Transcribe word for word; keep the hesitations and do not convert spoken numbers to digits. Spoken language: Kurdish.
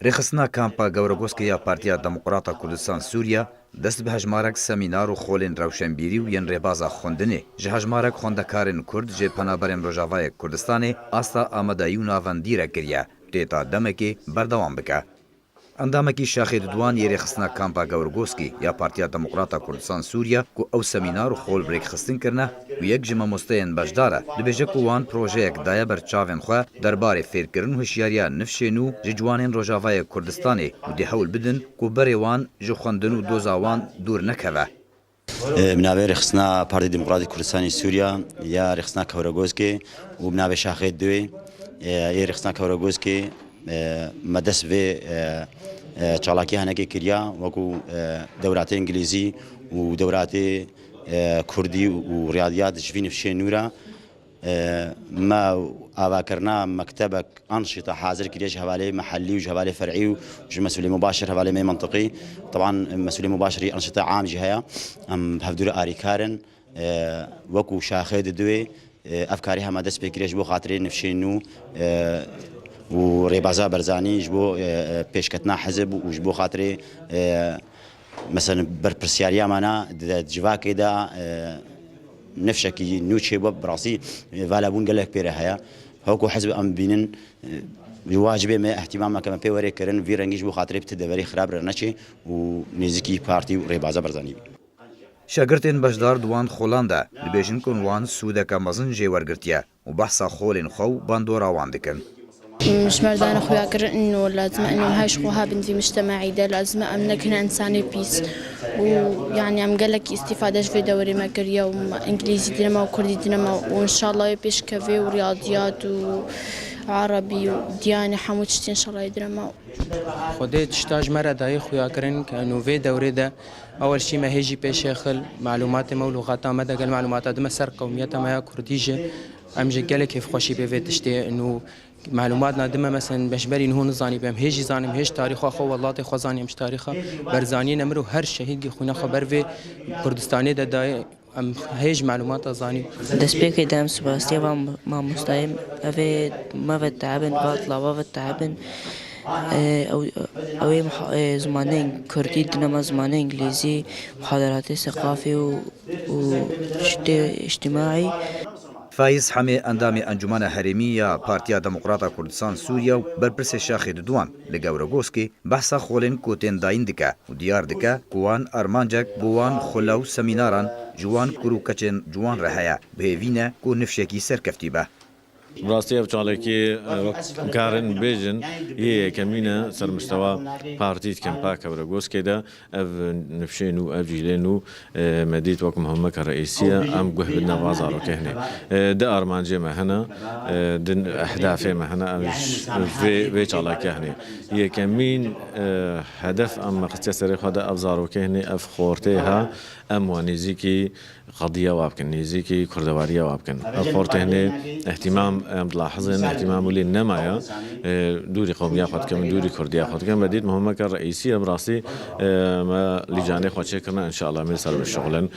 Rêxistina Kampa Gewregoskê ya Partiya Demokrata Kurdistan Sûriya dest bi hejmarek semînar û xolên rewşenbîrî û yên rêbaza xwendinê, ji hejmarek xwendekarên Kurd jê penaberên Rojavayê Kurdistanê asta amadeyî û navendî re kiriye, tê ta demekê berdewam bike. Endamekî Şaxê Diduan yê Rêxistina Kampa Gewregoskê ya Partiya Demokrata Kurdistan Sûriya ku ew semînar û xol bi rêkxistin kirine û yek ji mamosteyên beşdar e, dibêje ku wan projeyek daye ber çavên xwe derbarê fêrkirin û hişyariya nifşên nû ji ciwanên Rojavayê Kurdistanê û dê hewl bidin ku berê wan ji xwendin û doza wan dûr nekeve. Bi navê Rêxistina Partî Demokratîk Kurdistanê Sûriya ya Rêxistina Kewregozkê û bi navê Şaxê Diwê yê Rêxistina Kewregozkê, me dest vê çalakî henekê kiriya, wekû dewratê îngilîzî û dewratê kurdî û riyadiyat ji vî nifşê nû re. Me avakirina mektebek anşîta hazir kiriye ji hevalê mehellî û ji hevalê fer'î û ji mesûlê mubaşir hevalê me mentiqî. Teban mesûlê mubaşirî anşîta am jî heye. Em bi hevdû re arîkar in. Wekû Şaxê Diduwê, ev karî hema dest pê kiriye ji bo xatirê nifşên nû û rêbaza Barzanî, ji bo pêşketina hizib û ji bo xatirê Mesela berpirsiyariya me na di civakê de, e, nifşekî nû çêbû, bi rastî, e, valabûn gelek pê re heye. Wekû hizb em bînin, e, wacibê me, îhtîmam me ke me pê were kirin, vî rengî ji bo xatirê bi ti deverê xirab re neçê û nêzîkî partî û rêbaza Barzanî bî. Şagirtên beşdar di wan xolan de dibêjin ku wan sûdeke mezin jê wergirtiye û behsa xolên xwe û bandora wan dikin. Ji me re dane xuyakirin ino lazim e, ino em her ji xwe hebin vî mictemaî de, lazim e em nekin însanê pîs û, yanî, em gelekî îstîfade ji vê dewrê me kiriye û me îngilîzî dinema û kurdî dinema û înşallah wê pêşkevê û riyadiyat û erebî û diyanê hemû tiştî înşallah ê dinema. Xwedê tişta ji me re dayê xuyakirin ke ino vê dewrê de ewel şî me hêjî pêşê xil, malûmatê me û lûxata me de gel malûmata di me ser qewmiyeta me ya kurdî jî. Em ji gelek kêfxweşî pê vê tiştê û malûmat nadime, mesen, me ji berî niho nizanî be. Em hê jî zanim, hê ji tarîxa xwe, welatê xwe zanî, em ji tarîxa Berzaniyê ne miro her şehîdkî xwîna xwe ber vê Kurdistanê de dayê, em hê ji malûmata zanî. Destpêkê de em sibastiya van mamostayê me ve teebin, va lava ve teebin. Ew, ew ê muha-, e, zimanê kurdî dinema zimanê îngilîzî, muhaderatê seqafî û, û tiştê îctimaî. Faiz Hemê, endamê Encûmena Herêmî ya Partiya Demokrata Kurdistan Sûriye û berpirsê Şaxê Diduan li Gewregoskê, behsa xolên ku tên dayîn dike û diyar dike ku wan armancek bo wan xule û semînaran ji wan kur û keçên ciwan re heye, bi hêvî ne ku nifşekî serkeftî be. Bi rastî ev çalakî, e, wek karin bêjin, yê yekemîn e ser mistewa partî di Kempa Kewregoskê de. Ev nifşê nû, ev cîlê nû, e, me dît wek muhimmeke reîsî ye. Em guh bidine va zarokê hinê. E, di armancê me hene, e, di ehdafê me hene, em ji vê, vê çalakê hinê. Yekemîn, e, hedef em me xistiye serê xwe de ev zarokê hinê, ev xortê ha, em wan nêzîkî qediya wa bikin, nêzîkî kurdewariya wa bikin. Ev xortê hinê îhtîmam em dilahizin, îhtîmam wî lê nemaye, e, dûrî qewmiya xwe dikin, dûrî kurdiya xwe dikin. Me dît muhimmeke reîsî ye, bi rastî, e, me lîcanê xwe çêkirine, înşallah em ê ser bişuxulin.